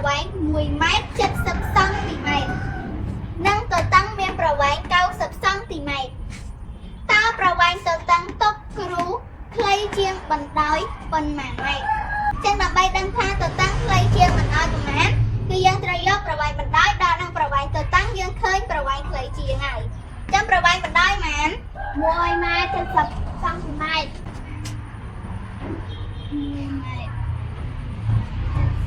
វែង1ម៉ែត្រ70សង់ទីម៉ែត្រនិងទទឹងមានប្រវែង90សង់ទីម៉ែត្រតើប្រវែងទទឹងតុគ្រូខ្លីជាងបណ្ដោយប៉ុន្មានម៉ែត្រចឹងដើម្បីដឹងថាទទឹងខ្លីជាងបណ្ដោយប៉ុន្មានគឺយើងត្រូវយកប្រវែងបណ្ដោយដល់នឹងប្រវែងទទឹងយើងឃើញប្រវែងខ្លីជាងហើយចឹងប្រវែងបណ្ដោយប៉ុន្មាន 1ម៉ែត្រ70សង់ទីម៉ែត្រ 1ម៉ែត្រ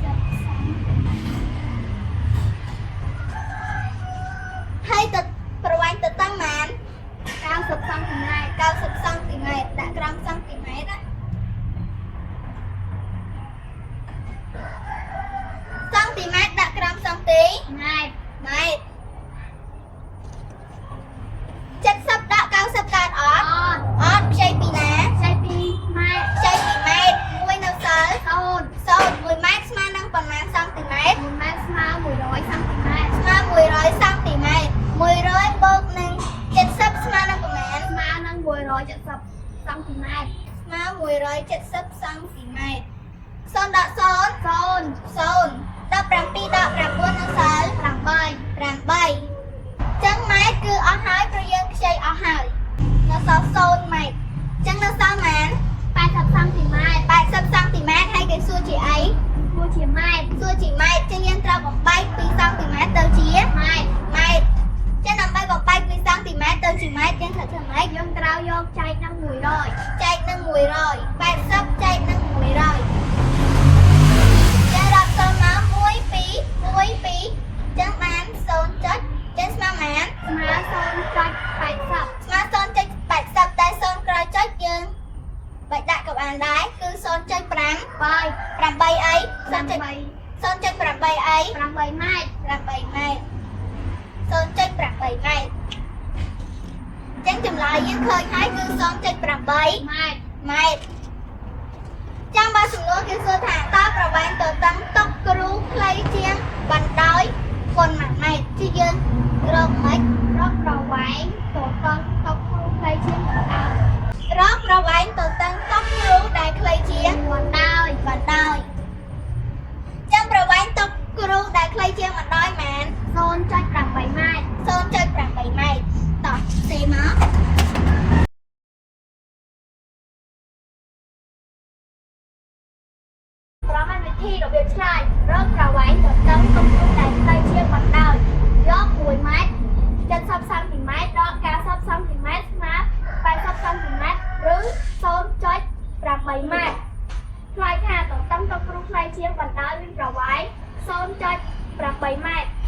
70សង់ទីម៉ែត្រហើយទៅប្រវែងទទឹងប៉ុន្មាន 90សង់ទីម៉ែត្រ 90សង់ទីម៉ែត្រដាក់ក្រោមសង់ទីម៉ែត្រណាសង់ទីម៉ែត្រដាក់ក្រោមសង់ទី ម៉ែត្រ ម៉ែត្រ70ដាក់90កើតអត់ អត់ អត់ខ្ចីពីណា ខ្ចីពីម៉ែត្រ ខ្ចីពីម៉ែត្រមួយនៅសល់ 0 0 1ម៉ែត្រស្មើនឹងប៉ុន្មានសង់ទីម៉ែត្រ 1ម៉ែត្រស្មើ100សង់ទីម៉ែត្រ ស្មើ100សង់ទីម៉ែត្រ100បូកនឹង70ស្មើនឹងប៉ុន្មាន ស្មើនឹង170សង់ទីម៉ែត្រ ស្មើ170សង់ទីម៉ែត្រ0ដក0 0 0 17ដក9នៅសល់ 8 8ចឹងម៉ែត្រគឺអស់ហើយព្រោះយើងខ្ចីអស់ហើយនៅសល់0ម៉ែត្រចឹងនៅសល់ប៉ុន្មាន 80សង់ទីម៉ែត្រ 80សង់ទីម៉ែត្រហើយគេសួរជាអី សួរជាម៉ែត្រ សួរជាម៉ែត្រចឹងយើងត្រូវបំបែកពីសង់ទីម៉ែត្រទៅជា ម៉ែត្រ ម៉ែត្រចឹងដើម្បីបំបែកពីសង់ទីម៉ែត្រទៅជាម៉ែត្រយើងត្រូវធ្វើម៉េច យើងត្រូវយកចែកនឹង100 ចែកនឹង100 80ចែកនឹង100ចឹងរាប់សូន្យមក1 2 1 2ចឹងបាន0ចុចចឹងស្មើប៉ុន្មាន ស្មើ0.80 ស្មើ0.80តែ0ក្រោយចុចយើងបាច់ដាក់ក៏បានដែរគឺ0.5 3 8អី0.8អី 8ម៉ែត្រ 8ម៉ែត្រ0.8ម៉ែត្រចឹងចម្លើយយើងឃើញហើយគឺ0.8 ម៉ែត្រ ម៉ែត្រចាំបើសំណួរគេសួរថាតើប្រវែងទទឹងតុគ្រូខ្លីជាងបណ្ដោយប៉ុន្មានម៉ែត្រជាយើងរកម៉េច រកប្រវែងទទឹងតុគ្រូខ្លីជាងបណ្ដោយ រកប្រវែងទទឹងតុគ្រូដែលខ្លីជាង បណ្ដោយ បណ្ដោយចាំប្រវែងតុគ្រូដែលខ្លីជាងបណ្ដោយម៉ាន 0.8ម៉ែត្រ 0.8ម៉ែត្រតោះសេមក ប្រមាណវិធីរបៀបឆ្លើយរកប្រវែងទទឹងតុគ្រូដែលខ្លីជាងបណ្ដោយយក1ម៉ែត្រ70សង់ទីម៉ែត្រដក90សង់ទីម៉ែត្រស្មើ80សង់ទីម៉ែត្រឬ0.8ម៉ែត្រឆ្លើយថាទទឹងតុគ្រូខ្លីជាងបណ្ដោយមានប្រវែង0.8ម៉ែត្រ។